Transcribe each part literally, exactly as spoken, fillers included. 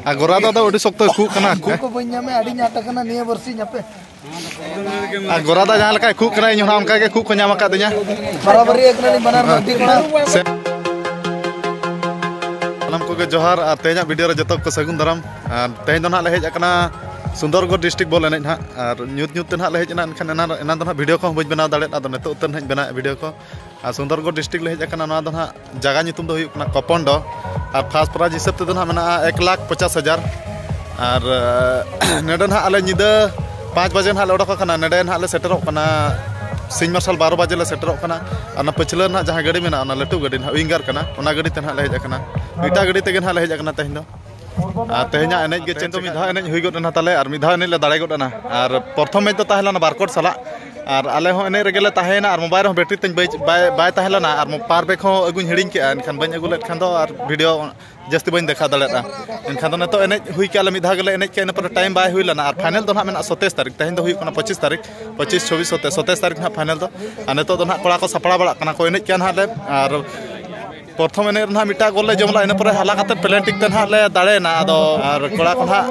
ᱟᱨ ᱜᱚᱨᱟ ᱫᱚ ᱟᱫᱚ ᱟᱹᱰᱤ ᱥᱚᱠᱛᱚᱭ ᱠᱷᱩᱜ ᱠᱟᱱᱟ, ᱠᱷᱩᱜ᱾ ᱠᱷᱩᱜ ᱠᱚ ᱵᱟᱹᱧ ᱧᱟᱢᱮᱫ, ᱟᱹᱰᱤ ᱧᱟᱴ ᱟᱠᱟᱱᱟ ᱱᱤᱭᱟᱹ ᱵᱟᱨᱥᱤᱧ ᱦᱟᱯᱮ᱾ ᱟᱨ ᱜᱚᱨᱟ ᱫᱚ ᱡᱟᱦᱟᱸ ᱞᱮᱠᱟᱭ ᱠᱷᱩᱜ ᱠᱟᱱᱟ, ᱤᱧ ᱦᱚᱸ ᱚᱱᱠᱟ ᱜᱮ ᱠᱷᱩᱜ ᱠᱚ ᱧᱟᱢ ᱟᱠᱟᱫᱤᱧᱟ᱾ ᱵᱟᱨᱟᱵᱟᱨᱤ ᱟᱠᱟᱱᱟᱞᱤᱧ ᱵᱟᱱᱟᱨ ᱢᱟᱹᱨᱰᱤ ᱠᱚᱲᱟ᱾ ᱥᱮ-, ᱥᱟᱱᱟᱢ ᱠᱚᱜᱮ ᱡᱚᱦᱟᱨ ᱟᱨ ᱛᱮᱦᱮᱧᱟᱜ ᱵᱷᱤᱰᱤᱭᱳ ᱨᱮ ᱡᱚᱛᱚ ᱠᱚ ᱥᱟᱹᱜᱩᱱ ᱫᱟᱨᱟᱢ᱾ ᱟᱨ ᱛᱮᱦᱮᱧ ᱫᱚ ᱱᱟᱦᱟᱜ ᱞᱮ ᱦᱮᱡ ᱟᱠᱟᱱᱟ ᱥᱩᱱᱫᱚᱨᱜᱚᱲ ᱰᱤᱥᱴᱨᱤᱠᱴ ᱵᱚᱞ ᱮᱱᱮᱡ ᱱᱟᱦᱟᱜ, ᱟᱨ ᱧᱩᱛ ᱧᱩᱛ ᱛᱮ ᱱᱟᱦᱟᱜ ᱞᱮ ᱦᱮᱡ ᱮᱱᱟ, ᱮᱱᱠᱷᱟᱱ ᱮᱱᱟᱱ, ᱮᱱᱟᱱ ᱫᱚ ᱱᱟᱦᱟᱜ ᱵᱷᱤᱰᱤᱭᱳ ᱠᱚᱦᱚᱸ ᱵᱟᱹᱧ ᱵᱮᱱᱟᱣ ᱫᱟᱲᱮᱭᱟᱜᱼᱟ, ᱟᱫᱚ ᱱᱤᱛᱚᱜ ᱩᱛᱟᱹᱨ ᱱᱟᱦᱟᱜ ᱤᱧ ᱵᱮᱱᱟᱣᱮᱫ ᱵᱷᱤᱰᱤᱭᱳ ᱠᱚ᱾ ᱟᱨ ᱥᱩᱱᱫᱚᱨᱜᱚᱲ ᱰᱤᱥᱴᱨᱤᱠᱴ ᱞᱮ ᱦᱮᱡ ᱟᱠᱟᱱᱟ, ᱱᱚᱣᱟ ᱫᱚ ᱱᱟᱦᱟᱜ ᱡᱟᱭᱜᱟ ᱧᱩᱛᱩᱢ ᱫᱚ ᱦᱩᱭᱩᱜ ᱠᱟᱱᱟ ᱠᱚᱯᱚᱱᱰᱚ᱾ ᱟᱨ ᱯᱷᱟᱥᱴ ᱯᱨᱟᱭᱤᱡᱽ ᱦᱤᱥᱟᱹᱵ ᱛᱮᱫᱚ ᱱᱟᱦᱟᱜ ᱢᱮᱱᱟᱜᱼᱟ ᱮᱠ ᱞᱟᱠᱷ ᱯᱚᱪᱟᱥ ᱦᱟᱡᱟᱨ᱾ ᱟᱨ ᱱᱚᱰᱮ ᱱᱟᱦᱟᱜ ᱟᱞᱮ ᱧᱤᱫᱟᱹ ᱯᱟᱸᱪ ᱵᱟᱡᱮ ᱱᱟᱦᱟᱜ ᱞᱮ ᱚᱰᱚᱠ ᱟᱠᱟᱱᱟ, ᱱᱚᱰᱮ ᱱᱟᱦᱟᱜ ᱞᱮ ᱥᱮᱴᱮᱨᱚᱜ ᱠᱟᱱᱟ ᱥᱤᱧ ᱢᱟᱨᱥᱟᱞ ᱵᱟᱨᱚ ᱵᱟᱡᱮ ᱞᱮ ᱥᱮᱴᱮᱨᱚᱜ ᱠᱟᱱᱟ᱾ ᱟᱨ ᱚᱱᱟ ᱯᱟᱹᱪᱷᱞᱟᱹ ᱱᱟᱦᱟᱜ ᱡᱟᱦᱟᱸ ᱜᱟᱹᱰᱤ ᱢᱮᱱᱟᱜᱼᱟ, ᱚᱱᱟ ᱞᱟᱹᱴᱩ ᱜᱟᱹᱰᱤ ᱱᱟᱦᱟᱜ ᱩᱭᱤᱝᱜᱟᱨ ᱠᱟᱱᱟ, ᱚᱱᱟ ᱜᱟᱹᱰᱤ ᱛᱮ ᱱᱟᱦᱟᱜ ᱞᱮ ᱦᱮᱡ ᱟᱠᱟᱱᱟ᱾ ᱮᱴᱟᱜ ᱜᱟᱹᱰᱤ ᱛᱮᱜᱮ ᱱᱟᱦᱟᱜ ᱞᱮ ᱦᱮᱡ ᱟᱠᱟᱱᱟ ᱛᱮᱦᱮᱧ ᱫᱚ᱾ ᱟᱨ ᱛᱮᱦᱮᱧᱟᱜ ᱮᱱᱮᱡ ᱜᱮ ᱪᱮᱫ ᱫᱚ ᱢᱤᱫ ᱫᱷᱟᱣ ᱮᱱᱮᱡ ᱦᱩᱭ ᱜᱚᱫ ᱮᱱᱟ ᱛᱟᱞᱮ, ᱟᱨ ᱢᱤᱫ ᱫᱷᱟᱣ ᱮᱱᱮᱡ ᱞᱮ ᱫᱟᱲᱮ ᱜᱚᱫ ᱮᱱᱟ᱾ ᱟᱨ ᱯᱨᱚᱛᱷᱚᱢ ᱢᱮᱪ ᱫᱚ ᱛᱟᱦᱮᱸ ᱞᱮᱱᱟ ᱵᱟᱨᱠᱚᱴ ᱥᱟᱞᱟᱜ, ᱟᱨ ᱟᱞᱮ ᱦᱚᱸ ᱮᱱᱮᱡ ᱨᱮᱜᱮ ᱞᱮ ᱛᱟᱦᱮᱸᱭᱮᱱᱟ᱾ ᱟᱨ ᱢᱳᱵᱟᱭᱤᱞ ᱨᱮᱦᱚᱸ ᱵᱮᱴᱨᱤ ᱛᱤᱧ ᱵᱟᱭ, ᱵᱟᱭ, ᱵᱟᱭ ᱛᱟᱦᱮᱸ ᱞᱮᱱᱟ, ᱟᱨ ᱯᱟᱣᱟᱨ ᱵᱮᱝᱠ ᱦᱚᱸ ᱟᱹᱜᱩᱧ ᱦᱤᱲᱤᱧ ᱠᱮᱜᱼᱟ, ᱮᱱᱠᱷᱟᱱ ᱵᱟᱹᱧ ᱟᱹᱜᱩ ᱞᱮᱫ ᱠᱷᱟᱱ ᱫᱚ ᱟᱨ ᱵᱷᱤᱰᱤᱭᱳ ᱡᱟᱹᱥᱛᱤ ᱵᱟᱹᱧ ᱫᱮᱠᱷᱟᱣ ᱫᱟᱲᱮᱭᱟᱜᱼᱟ᱾ ᱮᱱᱠᱷᱟᱱ ᱫᱚ ᱱᱤᱛᱚᱜ ᱮᱱᱮᱡ ᱦᱩᱭ ᱠᱮᱜᱼᱟ ᱞᱮ, ᱢᱤᱫ ᱫᱷᱟᱣ ᱜᱮᱞᱮ ᱮᱱᱮᱡ ᱠᱮᱜᱼᱟ, ᱤᱱᱟᱹ ᱯᱚᱨᱮ ᱴᱟᱭᱤᱢ ᱵᱟᱭ ᱦᱩᱭ ᱞᱮᱱᱟ᱾ ᱟᱨ ᱯᱷᱟᱭᱱᱮᱞ ᱫᱚ ᱱᱟᱦᱟᱜ ᱢᱮᱱᱟᱜᱼᱟ ᱥᱚᱛᱟᱭᱤᱥ ᱛᱟᱹᱨᱤᱠᱷ, ᱛᱮᱦᱮᱧ ᱫᱚ ᱦᱩᱭᱩᱜ ᱠᱟᱱᱟ ᱯᱚᱸᱪᱤᱥ ᱛᱟᱹᱨᱤᱠᱷ, ᱯᱚᱸᱪᱤᱥ, ᱪᱷᱚᱵᱵᱤᱥ, ᱥᱚᱛᱟᱭᱤᱥ, ᱥᱚᱛᱟᱭᱤᱥ ᱛᱟᱹᱨᱤᱠᱷ ᱱᱟᱦᱟᱜ ᱯᱷᱟᱭᱱᱮᱞ ᱫᱚ᱾ ᱟᱨ ᱱᱤᱛᱚᱜ ᱫᱚ ᱱᱟᱦᱟᱜ ᱠᱚᱲᱟ ᱠᱚ ᱥᱟᱯᱲᱟᱣ ᱵᱟᱲᱟᱜ ᱠᱟᱱᱟ ᱠᱚ, ᱮᱱᱮᱡ ᱠᱮᱜᱼᱟ ᱱᱟᱦᱟᱜ ᱞᱮ᱾ ᱟᱨ ᱯᱨᱚᱛᱷᱚᱢ ᱮᱱᱮᱡ ᱨᱮ ᱱᱟᱦᱟᱜ ᱢᱤᱫᱴᱟᱝ ᱜᱳᱞ ᱞᱮ ᱡᱚᱢ ᱞᱮᱫᱟ, ᱤᱱᱟᱹ ᱯᱚᱨᱮ ᱦᱟᱞᱟ ᱠᱟᱛᱮ ᱯᱮᱱᱟᱞᱴᱤ ᱛᱮ ᱱᱟᱦᱟᱜ ᱞᱮ ᱫᱟᱲᱮᱭᱮᱱᱟ᱾ ᱟᱫᱚ ᱟᱨ ᱠᱚᱲᱟ ᱠᱚ ᱱᱟᱦᱟᱜ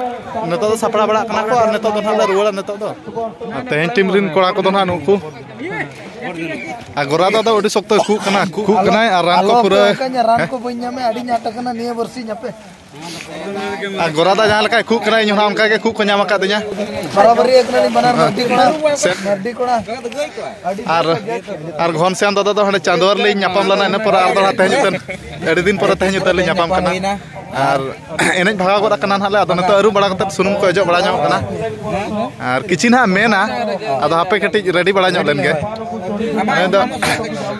ᱱᱤᱛᱚᱜ ᱫᱚ ᱥᱟᱯᱲᱟᱣ ᱵᱟᱲᱟᱜ ᱠᱟᱱᱟ ᱠᱚ, ᱟᱨ ᱱᱤᱛᱚᱜ ᱫᱚ ᱱᱟᱦᱟᱜ ᱞᱮ ᱨᱩᱣᱟᱹᱲᱟ ᱱᱤᱛᱚᱜ ᱫᱚ᱾ ᱟᱨ ᱛᱮᱦᱮᱧ ᱴᱤᱢ ᱨᱮᱱ ᱠᱚᱲᱟ ᱠᱚᱫᱚ ᱱᱟᱦᱟᱜ ᱱᱩᱠᱩ᱾ ᱟᱨ ᱜᱚᱨᱟ ᱫᱚ ᱟᱫᱚ ᱟᱹᱰᱤ ᱥᱚᱠᱛᱚᱭ ᱠᱷᱩᱜ ᱠᱟᱱᱟ, ᱠᱷᱩᱜ ᱠᱟᱱᱟᱭ ᱟᱨ ᱨᱟᱱ ᱠᱚ ᱟᱞᱚ ᱯᱩᱨᱟᱹ ᱯᱮ ᱚᱠᱚᱧᱟ, ᱨᱟᱱ ᱠᱚ ᱵᱟᱹᱧ ᱧᱟᱢᱮᱫ, ᱟᱹᱰᱤ ᱧᱟᱴ ᱟᱠᱟᱱᱟ ᱱᱤᱭᱟᱹ ᱵᱟᱨᱥᱤᱧ ᱦᱟᱯᱮ᱾ ᱟᱨ ᱜᱚᱨᱟ ᱫᱚ ᱡᱟᱦᱟᱸ ᱞᱮᱠᱟᱭ ᱠᱷᱩᱜ ᱠᱟᱱᱟ, ᱤᱧ ᱦᱚᱸ ᱚᱱᱠᱟ ᱜᱮ ᱠᱷᱩᱜ ᱠᱚ ᱧᱟᱢ ᱟᱠᱟᱫᱤᱧᱟ᱾ ᱵᱟᱨᱟᱵᱟᱨᱤ ᱟᱠᱟᱱᱟᱞᱤᱧ ᱵᱟᱱᱟᱨ ᱢᱟᱹᱨᱰᱤ ᱠᱚᱲᱟ᱾ ᱥᱮ- ᱢᱟᱹᱨᱰᱤ ᱠᱚᱲᱟ᱾ ᱟᱨ, ᱟᱨ ᱜᱷᱚᱱᱥᱭᱟᱢ ᱫᱟᱫᱟ ᱫᱚ ᱦᱟᱸᱰᱮ ᱪᱟᱸᱫᱣᱟᱨ ᱞᱤᱧ ᱧᱟᱯᱟᱢ ᱞᱮᱱᱟ, ᱤᱱᱟᱹ ᱯᱚᱨᱮ ᱟᱨ ᱫᱚ ᱦᱟᱸᱜ ᱛᱮᱦᱮᱧ ᱩᱛᱟᱹᱨ, ᱟᱹᱰᱤ ᱫᱤᱱ ᱯᱚᱨᱮ ᱛᱮᱦᱮᱧ ᱩᱛᱟᱹᱨ ᱞᱤᱧ ᱧᱟᱯᱟᱢ ᱠᱟᱱᱟ᱾ ᱟᱨ ᱮᱱᱮᱡ ᱵᱷᱟᱜᱟᱣ ᱜᱚᱫ ᱟᱠᱟᱱᱟ ᱱᱟᱦᱟᱜ ᱞᱮ, ᱟᱫᱚ ᱱᱤᱛᱚᱜ ᱟᱹᱨᱩᱵ ᱵᱟᱲᱟ ᱠᱟᱛᱮ ᱥᱩᱱᱩᱢ ᱠᱚ ᱚᱡᱚᱜ ᱵᱟᱲᱟ ᱧᱚᱜ ᱠᱟᱱᱟ᱾ ᱟᱨ ᱠᱤᱪᱷᱤ ᱱᱟᱦᱟᱜ ᱢᱮᱱᱟ, ᱟᱫᱚ ᱦᱟᱯᱮ ᱠᱟᱹᱴᱤᱡ ᱨᱮᱰᱤ ᱵᱟᱲᱟ ᱧᱚᱜ ᱞᱮᱱ ᱜᱮ᱾ ᱱᱩᱭ ᱫᱚ,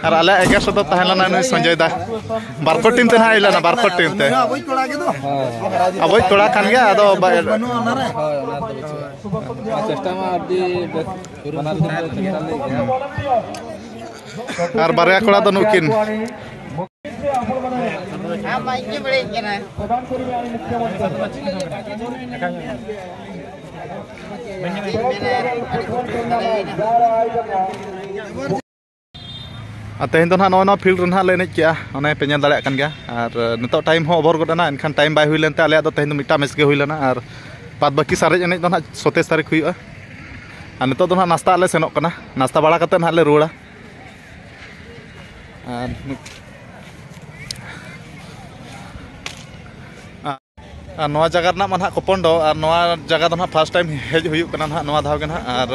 ᱟᱨ ᱟᱞᱮᱭᱟᱜ ᱮᱜᱮᱥᱴ ᱨᱮᱫᱚ ᱛᱟᱦᱮᱸ ᱞᱮᱱᱟ ᱱᱩᱭ ᱥᱚᱧᱡᱚᱭ ᱫᱟ, ᱵᱟᱨᱠᱚ ᱴᱤᱢ ᱛᱮ ᱱᱟᱦᱟᱜ ᱦᱮᱡ ᱞᱮᱱᱟ, ᱵᱟᱨᱠᱚ ᱴᱤᱢ ᱛᱮ᱾ ᱟᱵᱚᱭᱤᱡ ᱠᱚᱲᱟ ᱠᱟᱱ ᱜᱮᱭᱟ, ᱟᱫᱚ ᱵᱟᱭ ᱦᱳᱭ, ᱚᱱᱟ ᱫᱚ ᱵᱟᱹᱪᱩᱜᱼᱟ᱾ ᱪᱮᱥᱴᱟ ᱢᱟ ᱟᱹᱰᱤ ᱵᱮᱥ, ᱵᱟᱱᱟᱨ ᱴᱤᱢ ᱠᱚ ᱪᱮᱥᱴᱟ ᱞᱮᱫ ᱜᱮᱭᱟ᱾ ᱟᱨ ᱵᱟᱨᱭᱟ ᱠᱚᱲᱟ ᱫᱚ ᱱᱩᱠᱤᱱ᱾ ᱟᱢ ᱢᱟ ᱤᱧ ᱜᱮ ᱵᱟᱹᱲᱤᱡ ᱠᱟᱱᱟ᱾ ᱟᱨ ᱛᱮᱦᱮᱧ ᱫᱚ ᱱᱟᱦᱟᱜ ᱱᱚᱜᱼᱚᱭ ᱱᱚᱣᱟ ᱯᱷᱤᱞᱰ ᱨᱮ ᱱᱟᱦᱟᱜ ᱞᱮ ᱮᱱᱮᱡ ᱠᱮᱜᱼᱟ, ᱚᱱᱮ ᱯᱮ ᱧᱮᱞ ᱫᱟᱲᱮᱭᱟᱜ ᱠᱟᱱ ᱜᱮᱭᱟ᱾ ᱟᱨ ᱱᱤᱛᱚᱜ ᱴᱟᱭᱤᱢ ᱦᱚᱸ ᱳᱵᱷᱟᱨ ᱜᱚᱫ ᱮᱱᱟ, ᱮᱱᱠᱷᱟᱱ ᱴᱟᱭᱤᱢ ᱵᱟᱭ ᱦᱩᱭ ᱞᱮᱱᱛᱮ ᱟᱞᱮᱭᱟᱜ ᱫᱚ ᱛᱮᱦᱮᱧ ᱫᱚ ᱢᱤᱫᱴᱟᱝ ᱢᱮᱪ ᱜᱮ ᱦᱩᱭ ᱞᱮᱱᱟ᱾ ᱟᱨ ᱵᱟᱫ ᱵᱟᱹᱠᱤ ᱥᱟᱨᱮᱡ ᱮᱱᱮᱡ ᱫᱚ ᱱᱟᱦᱟᱜ ᱥᱚᱛᱮᱭᱥ ᱛᱟᱹᱨᱤᱠᱷ ᱦᱩᱭᱩᱜᱼᱟ᱾ ᱟᱨ ᱱᱤᱛᱚᱜ ᱫᱚ ᱱᱟᱦᱟᱜ ᱱᱟᱥᱛᱟ ᱞᱮ ᱥᱮᱱᱚᱜ ᱠᱟᱱᱟ, ᱱᱟᱥᱛᱟ ᱵᱟᱲᱟ ᱠᱟᱛᱮᱫ ᱱᱟᱦᱟᱜ ᱞᱮ ᱨᱩᱣᱟᱹᱲᱟ᱾ ᱟᱨ ᱟᱨ ᱱᱚᱣᱟ ᱡᱟᱭᱜᱟ ᱨᱮᱱᱟᱜ ᱢᱟ ᱱᱟᱦᱟᱜ ᱠᱚᱯᱚᱱᱰᱚ, ᱟᱨ ᱱᱚᱣᱟ ᱡᱟᱭᱜᱟ ᱫᱚ ᱱᱟᱦᱟᱜ ᱯᱷᱟᱥᱴ ᱴᱟᱭᱤᱢ ᱦᱮᱡ ᱦᱩᱭᱩᱜ ᱠᱟᱱᱟ ᱱᱟᱦᱟᱜ, ᱱᱚᱣᱟ ᱫᱷᱟᱣ ᱜᱮ ᱱᱟᱦᱟᱜ᱾ ᱟᱨ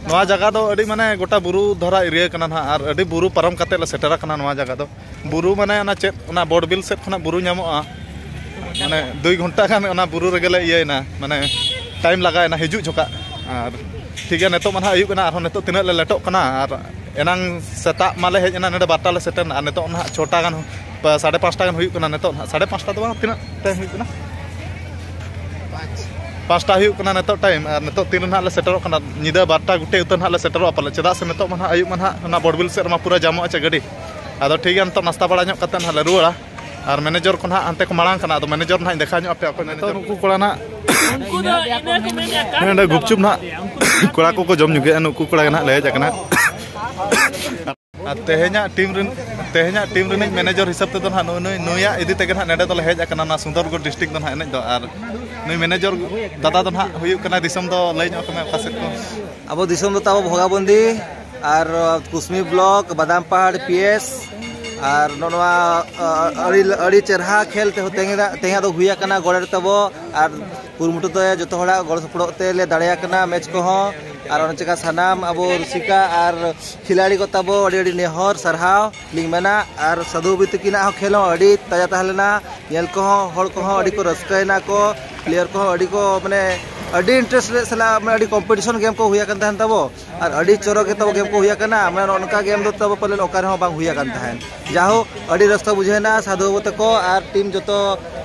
ᱱᱚᱣᱟ ᱡᱟᱭᱜᱟ ᱫᱚ ᱟᱹᱰᱤ ᱢᱟᱱᱮ ᱜᱚᱴᱟ ᱵᱩᱨᱩ ᱫᱷᱟᱨᱟ ᱮᱨᱤᱭᱟ ᱠᱟᱱᱟ ᱱᱟᱦᱟᱜ, ᱟᱨ ᱟᱹᱰᱤ ᱵᱩᱨᱩ ᱯᱟᱨᱚᱢ ᱠᱟᱛᱮᱫ ᱞᱮ ᱥᱮᱴᱮᱨ ᱟᱠᱟᱱᱟ ᱱᱚᱣᱟ ᱡᱟᱭᱜᱟ ᱫᱚ᱾ ᱵᱩᱨᱩ ᱢᱟᱱᱮ ᱚᱱᱟ ᱪᱮᱫ, ᱚᱱᱟ ᱵᱚᱰᱵᱤᱞ ᱥᱮᱫ ᱠᱷᱚᱱᱟᱜ ᱵᱩᱨᱩ ᱧᱟᱢᱚᱜᱼᱟ, ᱢᱟᱱᱮ ᱫᱩᱭ ᱜᱷᱚᱱᱴᱟ ᱜᱟᱱ ᱚᱱᱟ ᱵᱩᱨᱩ ᱨᱮᱜᱮ ᱞᱮ ᱤᱭᱟᱹᱭᱮᱱᱟ, ᱢᱟᱱᱮ ᱴᱟᱭᱤᱢ ᱞᱟᱜᱟᱣᱮᱱᱟ ᱦᱤᱡᱩᱜ ᱡᱚᱠᱷᱟᱜ᱾ ᱟᱨ ᱴᱷᱤᱠ ᱜᱮᱭᱟ, ᱱᱤᱛᱚᱜ ᱢᱟ ᱱᱟᱦᱟᱜ ᱟᱹᱭᱩᱵ ᱮᱱᱟ, ᱟᱨᱦᱚᱸ ᱱᱤᱛᱚᱜ ᱛᱤᱱᱟᱹᱜ ᱞᱮ ᱞᱮᱴᱚᱜ ᱠᱟᱱᱟ᱾ ᱟᱨ ᱮᱱᱟᱝ ᱥᱮᱛᱟᱜ ᱢᱟᱞᱮ ᱦᱮᱡ ᱮᱱᱟ, ᱱᱚᱰᱮ ᱵᱟᱨᱚᱴᱟ ᱞᱮ ᱥᱮᱴᱮᱨ ᱮᱱᱟ, ᱟᱨ ᱱᱤᱛᱚᱜ ᱱᱟᱦᱟᱜ ᱪᱷᱚᱴᱟ ᱜᱟᱱ, ᱯᱟ-, ᱥᱟᱲᱮ ᱯᱟᱸᱪᱴᱟ ᱜᱟᱱ ᱦᱩᱭᱩᱜ ᱠᱟᱱᱟ ᱱᱤᱛᱚᱜ ᱱᱟᱦᱟᱜ, ᱥᱟᱲᱮ ᱯᱟᱸᱪᱴᱟ ᱫᱚ ᱵᱟᱝ, ᱛᱤᱱᱟᱹᱜ ᱴᱟᱭᱤᱢ ᱦᱩᱭᱩᱜ ᱠᱟᱱᱟ? ᱯᱟᱸᱪᱴᱟ ᱦᱩᱭᱩᱜ ᱠᱟᱱᱟ ᱱᱤᱛᱚᱜ ᱴᱟᱭᱤᱢ, ᱟᱨ ᱱᱤᱛᱚᱜ ᱛᱤᱱ ᱨᱮ ᱱᱟᱦᱟᱜ ᱞᱮ ᱥᱮᱴᱮᱨᱚᱜ ᱠᱟᱱᱟ? ᱧᱤᱫᱟᱹ ᱵᱟᱨᱚᱴᱟ ᱜᱚᱴᱮ ᱩᱛᱟᱹᱨ ᱱᱟᱦᱟᱜ ᱞᱮ ᱥᱮᱴᱮᱨᱚᱜᱼᱟ ᱯᱟᱞᱮ, ᱪᱮᱫᱟᱜ ᱥᱮ ᱱᱤᱛᱚᱜ ᱢᱟ ᱱᱟᱦᱟᱜ ᱟᱹᱭᱩᱵ ᱢᱟ ᱱᱟᱦᱟᱜ ᱚᱱᱟ ᱵᱚᱰᱵᱤᱞ ᱥᱮᱫ ᱨᱮᱢᱟ ᱯᱩᱨᱟᱹ ᱡᱟᱢᱚᱜᱼᱟ ᱪᱮ ᱜᱟᱹᱰᱤ᱾ ᱟᱫᱚ ᱴᱷᱤᱠ ᱜᱮᱭᱟ, ᱱᱤᱛᱚᱜ ᱱᱟᱥᱛᱟ ᱵᱟᱲᱟ ᱧᱚᱜ ᱠᱟᱛᱮ ᱱᱟᱦᱟᱜ ᱞᱮ ᱨᱩᱣᱟᱹᱲᱟ᱾ ᱟᱨ ᱢᱮᱱᱮᱡᱚᱨ ᱠᱚ ᱱᱟᱦᱟᱜ ᱦᱟᱱᱛᱮ ᱠᱚ ᱢᱟᱲᱟᱝ ᱠᱟᱱᱟ, ᱟᱫᱚ ᱢᱮᱱᱮᱡᱚᱨ ᱱᱟᱦᱟᱜ ᱤᱧ ᱫᱮᱠᱷᱟᱣ ᱧᱚᱜ ᱟᱯᱮᱭᱟ ᱚᱠᱚᱭ ᱢᱮᱱᱮᱡᱚᱨ᱾ ᱱᱩᱠᱩ ᱠᱚᱲᱟ ᱱᱟᱦᱟᱜ ᱩᱱᱠᱩ ᱫᱚ ᱤᱱᱟᱹ ᱠᱚ ᱢᱮᱱᱟ, ᱱᱚᱰᱮ ᱜᱩᱯᱪᱩᱯ ᱱᱟᱦᱟᱜ ᱩᱱᱠᱩ ᱫᱚ ᱠᱚᱲᱟ ᱠᱚᱠᱚ ᱡᱚᱢ ᱧᱩ ᱠᱮᱜᱼᱟ, ᱱᱩᱠᱩ ᱠᱚᱲᱟ ᱜᱮ ᱱᱟᱦᱟᱜ ᱞᱮ ᱦᱮᱡ ᱟᱠᱟᱱᱟ᱾ ᱟᱨ ᱛᱮᱦᱮᱧᱟᱜ ᱴᱤᱢ ᱨᱮᱱ, ᱛᱮᱦᱮᱧᱟᱜ ᱴᱤᱢ ᱨᱤᱱᱤᱡ ᱢᱮᱱᱮᱡᱚᱨ ᱦᱤᱥᱟᱹᱵ ᱛᱮᱫᱚ ᱱᱟᱦᱟᱜ ᱱᱩᱭ, ᱱᱩᱭ, ᱱᱩᱭᱟᱜ ᱤᱫᱤ ᱛᱮᱜᱮ ᱱᱟᱦᱟᱜ ᱱᱚᱰᱮ ᱫᱚᱞᱮ ᱦᱮᱡ ᱟᱠᱟᱱᱟ, ᱱᱚᱣᱟ ᱥᱩᱱᱫᱚᱨᱜᱚᱲ ᱰᱤᱥᱴᱨᱤᱠᱴ ᱫᱚ ᱱᱟᱦᱟᱜ ᱮᱱᱮᱡ ᱫᱚ᱾ ᱟᱨ ᱱᱩᱭ ᱢᱮᱱᱮᱡᱚᱨ ᱫᱟᱫᱟ ᱫᱚ ᱱᱟᱦᱟᱜ ᱦᱩᱭᱩᱜ ᱠᱟᱱᱟ, ᱫᱤᱥᱚᱢ ᱫᱚ ᱞᱟᱹᱭ ᱧᱚᱜ ᱟᱠᱚ ᱢᱮ ᱚᱠᱟ ᱥᱮᱫ ᱠᱚ? ᱟᱵᱚ ᱫᱤᱥᱚᱢ ᱫᱚ ᱛᱟᱵᱚ ᱵᱷᱚᱜᱟᱵᱚᱱᱫᱤ ᱟᱨ ᱠᱩᱥᱢᱤ ᱵᱞᱚᱠ, ᱵᱟᱫᱟᱢ ᱯᱟᱦᱟᱲ ᱯᱤ ᱮᱥ᱾ ᱟᱨ ᱱᱚᱜᱼᱚ ᱱᱚᱣᱟ, ᱟ, ᱟᱹᱰᱤ, ᱟᱹᱰᱤ ᱪᱮᱨᱦᱟ ᱠᱷᱮᱞ ᱛᱮᱦᱚᱸ ᱛᱮᱦᱮᱧᱟᱜ, ᱛᱮᱦᱮᱧᱟᱜ ᱫᱚ ᱦᱩᱭ ᱟᱠᱟᱱᱟ ᱜᱚᱲᱮ ᱨᱮ ᱛᱟᱵᱚ᱾ ᱟᱨ ᱠᱩᱨᱩᱢᱩᱴᱩ ᱛᱮ ᱡᱚᱛᱚ ᱦᱚᱲᱟᱜ ᱜᱚᱲᱚ ᱥᱚᱯᱚᱦᱚᱫ ᱛᱮ ᱞᱮ ᱫᱟᱲᱮᱭᱟᱜ ᱠᱟᱱᱟ ᱢᱮᱪ ᱠᱚᱦᱚᱸ᱾ ᱟᱨ ᱚᱱᱟ ᱪᱮᱠᱟ ᱥᱟᱱᱟᱢ ᱟᱵᱚ ᱨᱩᱥᱤᱠᱟ ᱟᱨ ᱠᱷᱤᱞᱟᱲᱤ ᱠᱚ ᱛᱟᱵᱚ ᱟᱹᱰᱤ ᱟᱹᱰᱤ ᱱᱮᱦᱚᱨ ᱥᱟᱨᱦᱟᱣ ᱞᱤᱧ ᱢᱮᱱᱟ᱾ ᱟᱨ ᱥᱟᱹᱫᱷᱩ ᱵᱟᱹᱵᱩ ᱛᱟᱹᱠᱤᱱᱟᱜ ᱦᱚᱸ ᱠᱷᱮᱞ ᱦᱚᱸ ᱟᱹᱰᱤ ᱛᱟᱡᱟ ᱛᱟᱦᱮᱸ ᱞᱮᱱᱟ, ᱧᱮᱞ ᱠᱚᱦᱚᱸ ᱦᱚᱲ ᱠᱚᱦᱚᱸ ᱟᱹᱰᱤ ᱠᱚ ᱨᱟᱹᱥᱠᱟᱹᱭᱮᱱᱟ ᱠᱚ, ᱯᱞᱮᱭᱟᱨ ᱠᱚᱦᱚᱸ ᱟᱹᱰᱤ ᱠᱚ ᱢᱟᱱᱮ ᱟᱹᱰᱤ ᱤᱱᱴᱟᱨᱮᱥᱴ ᱨᱮ ᱥᱟᱞᱟᱜ ᱢᱟᱱᱮ ᱟᱹᱰᱤ ᱠᱚᱢᱯᱤᱴᱤᱥᱚᱱ ᱜᱮᱢ ᱠᱚ ᱦᱩᱭ ᱟᱠᱟᱱ ᱛᱟᱦᱮᱱ ᱛᱟᱵᱚ᱾ ᱟᱨ ᱟᱹᱰᱤ ᱪᱚᱨᱚᱠ ᱜᱮ ᱛᱟᱵᱚ ᱜᱮᱢ ᱠᱚ ᱦᱩᱭ ᱟᱠᱟᱱᱟ, ᱢᱟᱱᱮ ᱱᱚᱜᱼᱚ ᱱᱚᱝᱠᱟ ᱜᱮᱢ ᱫᱚ ᱛᱟᱵᱚ ᱯᱟᱞᱮᱱ ᱚᱠᱟ ᱨᱮᱦᱚᱸ ᱵᱟᱝ ᱦᱩᱭ ᱟᱠᱟᱱ ᱛᱟᱦᱮᱱ᱾ ᱡᱟᱦᱳᱠ, ᱟᱹᱰᱤ ᱨᱟᱹᱥᱠᱟᱹ ᱵᱩᱡᱷᱟᱹᱣᱮᱱᱟ ᱥᱟᱹᱫᱷᱩ ᱵᱟᱹᱵᱩ ᱛᱟᱠᱚ ᱟᱨ ᱴᱤᱢ ᱡᱚᱛᱚ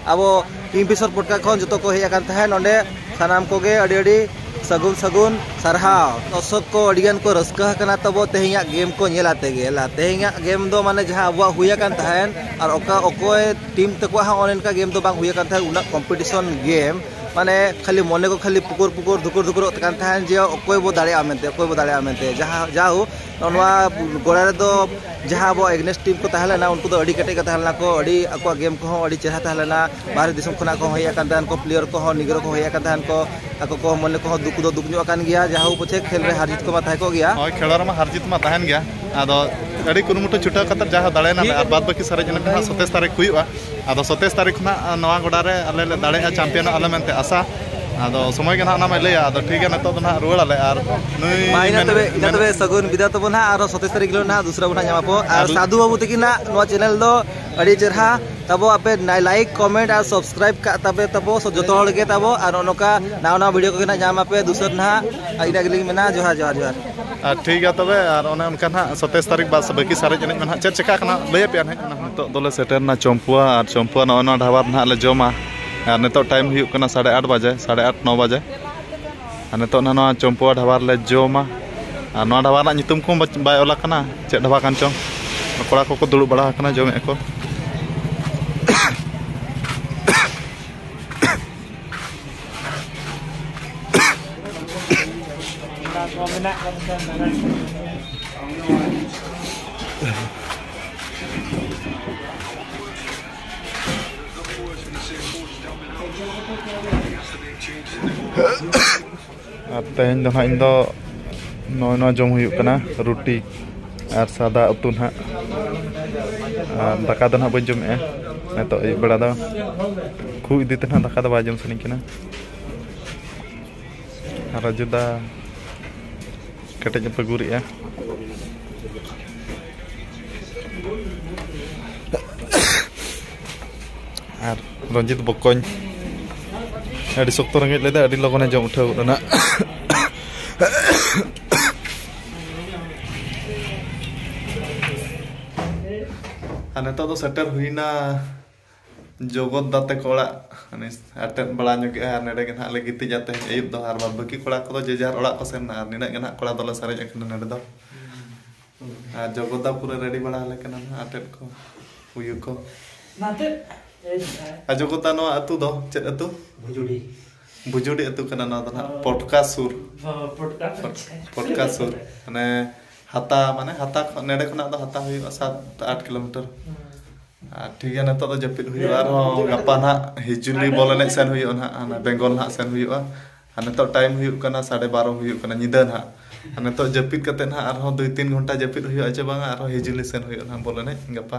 ᱟᱵᱚ ᱠᱤᱝᱯᱷᱤᱥᱚᱨ ᱯᱚᱴᱠᱟ ᱠᱷᱚᱱ ᱡᱚᱛᱚ ᱠᱚ ᱦᱮᱡ ᱟᱠᱟᱱ ᱛᱟᱦᱮᱸᱫ ᱱᱚᱰᱮ᱾ ᱥᱟᱱᱟᱢ ᱠᱚᱜᱮ ᱟᱹᱰᱤ ᱟᱹᱰᱤ ᱥᱟᱹᱜᱩᱱ ᱥᱟᱹᱜᱩᱱ ᱥᱟᱨᱦᱟᱣ᱾ ᱫᱚᱨᱥᱚᱠ ᱠᱚ ᱟᱹᱰᱤ ᱜᱟᱱ ᱠᱚ ᱨᱟᱹᱥᱠᱟᱹ ᱟᱠᱟᱱᱟ ᱛᱟᱵᱚ ᱛᱮᱦᱮᱧᱟᱜ ᱜᱮᱢ ᱠᱚ ᱧᱮᱞ ᱟᱛᱮ ᱜᱮ᱾ ᱞᱟ-, ᱛᱮᱦᱮᱧᱟᱜ ᱜᱮᱢ ᱫᱚ ᱢᱟᱱᱮ ᱡᱟᱦᱟᱸ ᱟᱵᱚᱣᱟᱜ ᱦᱩᱭ ᱟᱠᱟᱱ ᱛᱟᱦᱮᱸᱫ ᱟᱨ ᱚᱠᱟ ᱚᱠᱚᱭ ᱴᱤᱢ ᱛᱟᱠᱚᱣᱟᱜ ᱦᱚᱸ ᱚᱱᱮ ᱚᱱᱠᱟ ᱜᱮᱢ ᱫᱚ ᱵᱟᱝ ᱦᱩᱭ ᱟᱠᱟᱱ ᱛᱟᱦᱮᱸᱫ, ᱩᱱᱟᱹᱜ ᱠᱚᱢᱯᱤᱴᱤᱥᱚᱱ ᱜᱮᱢ᱾ ᱢᱟᱱᱮ ᱠᱷᱟᱹᱞᱤ ᱢᱚᱱᱮ ᱠᱚ ᱠᱷᱟᱹᱞᱤ ᱯᱩᱠᱩᱨ ᱯᱩᱠᱩᱨ ᱫᱷᱩᱠᱩᱨ ᱫᱷᱩᱠᱩᱨᱚᱜ ᱠᱟᱱ ᱛᱟᱦᱮᱸᱱ ᱡᱮ ᱚᱠᱚᱭ ᱵᱚ ᱫᱟᱲᱮᱭᱟᱜᱼᱟ ᱢᱮᱱᱛᱮ, ᱚᱠᱚᱭ ᱵᱚ ᱫᱟᱲᱮᱭᱟᱜᱼᱟ ᱢᱮᱱᱛᱮ᱾ ᱡᱟᱦᱟᱸ ᱡᱟᱦᱳ ᱱᱚᱣᱟ ᱜᱚᱲᱟ ᱨᱮᱫᱚ ᱡᱟᱦᱟᱸ ᱟᱵᱚ against team ᱠᱚ ᱛᱟᱦᱮᱸ ᱞᱮᱱᱟ, ᱩᱱᱠᱩ ᱫᱚ ᱟᱹᱰᱤ ᱠᱮᱴᱮᱡ ᱠᱚ ᱛᱟᱦᱮᱸ ᱞᱮᱱᱟ ᱠᱚ, ᱟᱹᱰᱤ ᱟᱠᱚᱣᱟᱜ game ᱠᱚᱦᱚᱸ ᱟᱹᱰᱤ ᱪᱮᱦᱨᱟ ᱛᱟᱦᱮᱸ ᱞᱮᱱᱟ᱾ ᱵᱟᱦᱨᱮ ᱫᱤᱥᱚᱢ ᱠᱷᱚᱱᱟᱜ ᱠᱚ ᱦᱮᱡ ᱟᱠᱟᱱ ᱛᱟᱦᱮᱸᱱ ᱠᱚ, player ᱠᱚᱦᱚᱸ ᱱᱤᱜᱨᱚ ᱠᱚ ᱦᱮᱡ ᱟᱠᱟᱱ ᱛᱟᱦᱮᱸᱱ ᱠᱚ, ᱟᱠᱚ ᱠᱚ ᱢᱚᱱᱮ ᱠᱚᱦᱚᱸ ᱫᱩᱠ ᱫᱚ ᱫᱩᱠ ᱧᱚᱜ ᱟᱠᱟᱱ ᱜᱮᱭᱟ᱾ ᱡᱟᱦᱳ ᱯᱟᱪᱷᱮ ᱠᱷᱮᱞ ᱨᱮ ᱦᱟᱨ ᱡᱤᱛ ᱠᱚᱢᱟ ᱛᱟᱦᱮᱸ ᱠᱚᱜ ᱜᱮᱭᱟ᱾ ᱦᱳᱭ, ᱠᱷᱮᱞᱳ ᱨᱮᱢᱟ ᱦᱟᱨ ᱡᱤᱛ ᱢᱟ ᱛᱟᱦᱮᱸᱱ ᱜᱮᱭᱟ, ᱟᱫᱚ ᱟᱹᱰᱤ ᱠᱩᱨᱩᱢᱩᱴᱩ ᱪᱷᱩᱴᱟᱹᱣ ᱠᱟᱛᱮ ᱡᱟᱦᱟᱸ ᱫᱟᱲᱮᱭᱮᱱᱟ ᱞᱮ, ᱟᱨ ᱵᱟᱫ ᱵᱟᱹᱠᱤ ᱥᱟᱨᱮᱡ ᱮᱱᱮᱡ ᱫᱚ ᱦᱟᱸᱜ ᱥᱟᱛᱟᱥ ᱛᱟᱹᱨᱤᱠᱷ ᱦᱩᱭᱩᱜᱼᱟ᱾ ᱟᱫᱚ ᱥᱟᱛᱟᱥ ᱛᱟᱹᱨᱤᱠᱷ ᱠᱷᱚᱱᱟᱜ ᱱᱚᱣᱟ ᱜᱚᱰᱟ ᱨᱮ ᱟᱞᱮ ᱞᱮ ᱫᱟᱲᱮᱭᱟᱜᱼᱟ, ᱪᱟᱢᱯᱤᱭᱟᱱᱚᱜ ᱟᱞᱮ ᱢᱮᱱᱛᱮ ᱟᱥᱟ᱾ ᱟᱫᱚ ᱥᱚᱢᱚᱭ ᱜᱮ ᱱᱟᱦᱟᱜ ᱚᱱᱟ ᱢᱟᱭ ᱞᱟᱹᱭᱟ᱾ ᱟᱫᱚ ᱴᱷᱤᱠ ᱜᱮᱭᱟ, ᱱᱤᱛᱚᱜ ᱫᱚ ᱱᱟᱦᱟᱜ ᱨᱩᱣᱟᱹᱲ ᱟᱞᱮ᱾ ᱟᱨ ᱱᱩᱭ ᱢᱟ, ᱤᱱᱟᱹ ᱢᱮᱱ- ᱛᱚᱵᱮ, ᱤᱱᱟᱹ ᱢᱮᱱ- ᱛᱚᱵᱮ ᱥᱟᱹᱜᱩᱱ ᱵᱤᱫᱟ ᱛᱟᱵᱚᱱ ᱦᱟᱸᱜ, ᱟᱨᱦᱚᱸ ᱥᱟᱛᱟᱥ ᱛᱟᱹᱨᱤᱠᱷ ᱦᱤᱞᱳᱜ ᱱᱟᱦᱟᱜ ᱫᱩᱥᱨᱟ ᱵᱚᱱ ᱦᱟᱸᱜ ᱧᱟᱢᱟ ᱯᱚ᱾ ᱟᱨ ᱟᱫᱚ ᱥᱟᱹᱫᱷᱩ ᱵᱟᱹᱵᱩ ᱛᱟᱹᱠᱤᱱ ᱱᱟᱦᱟᱜ ᱱᱚᱣᱟ channel ᱫᱚ ᱟᱹᱰᱤ ᱪᱮᱨᱦᱟ ᱛᱟᱵᱚ, ᱟᱯᱮ ᱱᱟᱭ-, like, comment ᱟᱨ subscribe ᱠᱟᱜ ᱛᱟᱯᱮ ᱛᱟᱵᱚ ᱥᱚ-, ᱡᱚᱛᱚ ᱦᱚᱲ ᱜᱮ ᱛᱟᱵᱚ᱾ ᱟᱨ ᱱᱚᱜᱼᱚ ᱱᱚᱝᱠᱟ ᱱᱟᱣᱟ ᱱᱟᱣᱟ video ᱠᱚᱜᱮ ᱱᱟᱦᱟᱜ ᱧᱟᱢ ᱟᱯᱮ ᱫᱩᱥᱟᱹᱨ ᱱᱟᱦᱟᱜ᱾ ᱟᱨ ᱤᱱᱟᱹ ᱜᱮᱞᱤᱧ ᱢᱮᱱᱟ, ᱡᱚᱦᱟᱨ, ᱡᱚᱦᱟᱨ, ᱡᱚᱦᱟᱨ᱾ ᱟᱨ ᱴᱷᱤᱠ ᱜᱮᱭᱟ ᱛᱚᱵᱮ, ᱟᱨ ᱚᱱᱮ ᱚᱱᱠᱟ ᱱᱟᱦᱟᱜ ᱥᱟᱛᱟᱥ ᱛᱟᱹᱨᱤᱠᱷ ᱵᱟᱫ ᱵᱟᱹᱠᱤ ᱥᱟᱨᱮᱡ ᱮᱱᱮᱡ ᱢᱟ ᱱᱟᱦᱟᱜ ᱪᱮᱫ ᱪᱮᱠᱟᱜ ᱠᱟᱱᱟ ᱞᱟᱹᱭ ᱟᱯᱮᱭᱟ ᱱᱟᱦᱟᱜ᱾ ᱱᱤᱛᱚᱜ ᱫᱚᱞᱮ ᱥᱮᱴᱮᱨ ᱮᱱᱟ ᱪᱚᱢᱯᱩᱣᱟ, ᱟᱨ ᱪᱚᱢᱯᱩᱣᱟ ᱱᱚᱜᱼᱚᱭ ᱱᱚᱣᱟ ᱰᱷᱟᱵᱟ ᱨᱮ ᱱᱟᱦᱟᱜ ᱞᱮ ᱡᱚᱢᱟ᱾ ᱟᱨ ᱱᱤᱛᱚᱜ time ᱦᱩᱭᱩᱜ ᱠᱟᱱᱟ ᱥᱟᱲᱮ ᱟᱴ ᱵᱟᱡᱮ, ᱥᱟᱲᱮ ᱟᱴ, ᱱᱚ ᱵᱟᱡᱮ᱾ ᱟᱨ ᱱᱤᱛᱚᱜ ᱱᱟᱦᱟᱜ ᱱᱚᱣᱟ ᱪᱚᱢᱯᱩᱣᱟ ᱰᱷᱟᱵᱟ ᱨᱮᱞᱮ ᱡᱚᱢᱟ᱾ ᱟᱨ ᱱᱚᱣᱟ ᱰᱷᱟᱵᱟ ᱨᱮᱱᱟᱜ ᱧᱩᱛᱩᱢ ᱠᱚᱦᱚᱸ ᱵᱟᱪ-, ᱵᱟᱭ ᱚᱞ ᱟᱠᱟᱱᱟ, ᱪᱮᱫ ᱰᱷᱟᱵᱟ ᱠᱟᱱ ᱪᱚᱝ᱾ ᱠᱚᱲᱟ ᱠᱚᱠᱚ ᱫᱩᱲᱩᱵ ᱵᱟᱲᱟ ᱟᱠᱟᱱᱟ, ᱡᱚᱢᱮᱫᱼᱟ ᱠᱚ᱾ ᱟᱨ ᱛᱮᱦᱮᱧ ᱫᱚ ᱱᱟᱦᱟᱜ ᱤᱧ ᱫᱚ ᱱᱚᱜᱼᱚᱭ ᱱᱚᱣᱟ ᱡᱚᱢ ᱦᱩᱭᱩᱜ ᱠᱟᱱᱟ, ᱨᱩᱴᱤ ᱟᱨ ᱥᱟᱫᱟ ᱩᱛᱩ ᱱᱟᱦᱟᱜ᱾ ᱟᱨ ᱫᱟᱠᱟ ᱫᱚ ᱱᱟᱦᱟᱜ ᱵᱟᱹᱧ ᱡᱚᱢᱮᱜᱼᱟ ᱱᱤᱛᱚᱜ ᱟᱹᱭᱩᱵ ᱵᱮᱲᱟ ᱫᱚ᱾ ᱠᱷᱩᱜ ᱤᱫᱤ ᱛᱮ ᱱᱟᱦᱟᱜ ᱫᱟᱠᱟ ᱫᱚ ᱵᱟᱭ ᱡᱚᱢ ᱥᱟᱱᱟᱧ ᱠᱟᱱᱟ᱾ ᱟᱨ ᱨᱟᱡᱩ ᱫᱟ ᱠᱮᱴᱮᱡ ᱧᱚᱜ ᱯᱮ ᱜᱩᱨᱮᱜᱼᱟ᱾ ᱟᱨ ᱨᱚᱧᱡᱤᱛ ᱵᱚᱠᱚᱧ ᱟᱹᱰᱤ ᱥᱚᱠᱛᱚ ᱨᱮᱸᱜᱮᱡ ᱞᱮᱫᱟ, ᱟᱹᱰᱤ ᱞᱚᱜᱚᱱᱮ ᱡᱚᱢ ᱩᱴᱷᱟᱹᱣ ᱜᱚᱫ ᱮᱱᱟ᱾ ᱟᱨ ᱱᱤᱛᱚᱜ ᱫᱚ ᱥᱮᱴᱮᱨ ᱦᱩᱭᱱᱟ ᱡᱚᱜᱚᱛ ᱫᱟ ᱛᱟᱠᱚ ᱚᱲᱟᱜ᱾ ᱩᱱᱤ ᱟᱴᱮᱫ ᱵᱟᱲᱟ ᱧᱚᱜ ᱠᱮᱜᱼᱟ ᱟᱨ ᱱᱚᱰᱮ ᱜᱮ ᱱᱟᱦᱟᱜ ᱞᱮ ᱜᱤᱛᱤᱡᱟ ᱛᱮᱦᱮᱧ ᱟᱹᱭᱩᱵ ᱫᱚ᱾ ᱟᱨ ᱵᱟᱫ ᱵᱟᱹᱠᱤ ᱠᱚᱲᱟ ᱠᱚᱫᱚ ᱡᱮ ᱡᱟᱦᱟᱨ ᱚᱲᱟᱜ ᱠᱚ ᱥᱮᱱ ᱮᱱᱟ᱾ ᱟᱨ ᱱᱤᱱᱟᱹᱜ ᱜᱮ ᱱᱟᱦᱟᱜ ᱠᱚᱲᱟ ᱫᱚᱞᱮ ᱥᱟᱨᱮᱡ ᱟᱠᱟᱱᱟ ᱱᱚᱰᱮ ᱫᱚ᱾ ᱟᱨ ᱡᱚᱜᱚᱛ ᱫᱟ ᱯᱩᱨᱟᱹ ready ᱵᱟᱲᱟ ᱟᱞᱮ ᱠᱟᱱᱟ ᱱᱟᱦᱟᱜ ᱟᱴᱮᱫ ᱠᱚ, ᱩᱭᱩ ᱠᱚ᱾ ᱱᱟᱛᱮ ᱚᱡᱚᱜᱚᱛᱟ ᱱᱚᱣᱟ ᱟᱹᱛᱩ ᱫᱚ ᱪᱮᱫ ᱟᱹᱛᱩ? ᱵᱷᱩᱡᱩᱰᱤ᱾ ᱵᱷᱩᱡᱩᱰᱤ ᱟᱹᱛᱩ ᱠᱟᱱᱟ ᱱᱚᱣᱟ ᱫᱚ ᱱᱟᱦᱟᱜ, ᱯᱚᱴᱠᱟ ᱥᱩᱨ᱾ ᱯᱚᱴᱠᱟ᱾ ᱯᱚᱴᱠᱟ ᱥᱩᱨ᱾ ᱢᱟᱱᱮ ᱦᱟᱛᱟ, ᱢᱟᱱᱮ ᱦᱟᱛᱟ ᱠᱷᱚᱱ, ᱱᱮᱰᱮ ᱠᱷᱚᱱᱟᱜ ᱫᱚ ᱦᱟᱛᱟ ᱦᱩᱭᱩᱜᱼᱟ ᱥᱟᱛ ᱟᱴ ᱠᱤᱞᱳᱢᱤᱴᱟᱨ᱾ ᱟᱨ ᱴᱷᱤᱠ ᱜᱮᱭᱟ, ᱱᱤᱛᱚᱜ ᱫᱚ ᱡᱟᱹᱯᱤᱫ ᱦᱩᱭᱩᱜᱼᱟ, ᱟᱨᱦᱚᱸ ᱜᱟᱯᱟ ᱱᱟᱦᱟᱜ ᱦᱤᱡᱩᱞᱤ ᱵᱚᱞ ᱮᱱᱮᱡ ᱥᱮᱱ ᱦᱩᱭᱩᱜᱼᱟ ᱱᱟᱦᱟᱜ, ᱦᱟᱱᱟ ᱵᱮᱝᱜᱚᱞ ᱱᱟᱦᱟᱜ ᱥᱮᱱ ᱦᱩᱭᱩᱜᱼᱟ᱾ ᱟᱨ ᱱᱤᱛᱚᱜ ᱴᱟᱭᱤᱢ ᱦᱩᱭᱩᱜ ᱠᱟᱱᱟ ᱥᱟᱲᱮ ᱵᱟᱨᱚ ᱦᱩᱭᱩᱜ ᱠᱟᱱᱟ ᱧᱤᱫᱟᱹ ᱱᱟᱦᱟᱜ᱾ ᱟᱨ ᱱᱤᱛᱚᱜ ᱡᱟᱹᱯᱤᱫ ᱠᱟᱛᱮ ᱱᱟᱦᱟᱜ ᱟᱨᱦᱚᱸ ᱫᱩᱭ ᱛᱤᱱ ᱜᱷᱚᱱᱴᱟ ᱡᱟᱹᱯᱤᱫ ᱦᱩᱭᱩᱜᱼᱟ ᱪᱮ ᱵᱟᱝᱟ, ᱟᱨᱦᱚᱸ ᱦᱤᱡᱩᱞᱤ ᱥᱮᱱ ᱦᱩᱭᱩᱜᱼᱟ ᱱᱟᱦᱟᱜ ᱵᱚᱞ ᱮᱱᱮᱡ ᱜᱟᱯᱟ᱾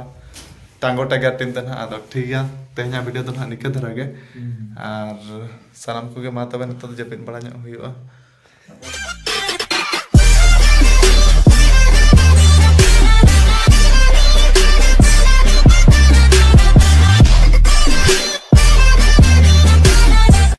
ᱴᱟᱝᱜᱚ ᱴᱟᱭᱜᱟᱨ ᱴᱤᱢ ᱛᱮ ᱱᱟᱦᱟᱜ᱾ ᱟᱫᱚ ᱴᱷᱤᱠ ᱜᱮᱭᱟ, ᱛᱮᱦᱮᱧᱟᱜ ᱵᱷᱤᱰᱤᱭᱳ ᱫᱚ ᱱᱟᱦᱟᱜ ᱱᱤᱠᱟᱹ ᱫᱷᱟᱨᱟ ᱜᱮ᱾ ᱟᱨ ᱥᱟᱱᱟᱢ ᱠᱚᱜᱮ ᱢᱟ ᱛᱚᱵᱮ ᱱᱤᱛᱚᱜ ᱫᱚ ᱡᱟᱹᱯᱤᱫ ᱵᱟᱲᱟ ᱧᱚᱜ ᱦᱩᱭᱩᱜᱼᱟ᱾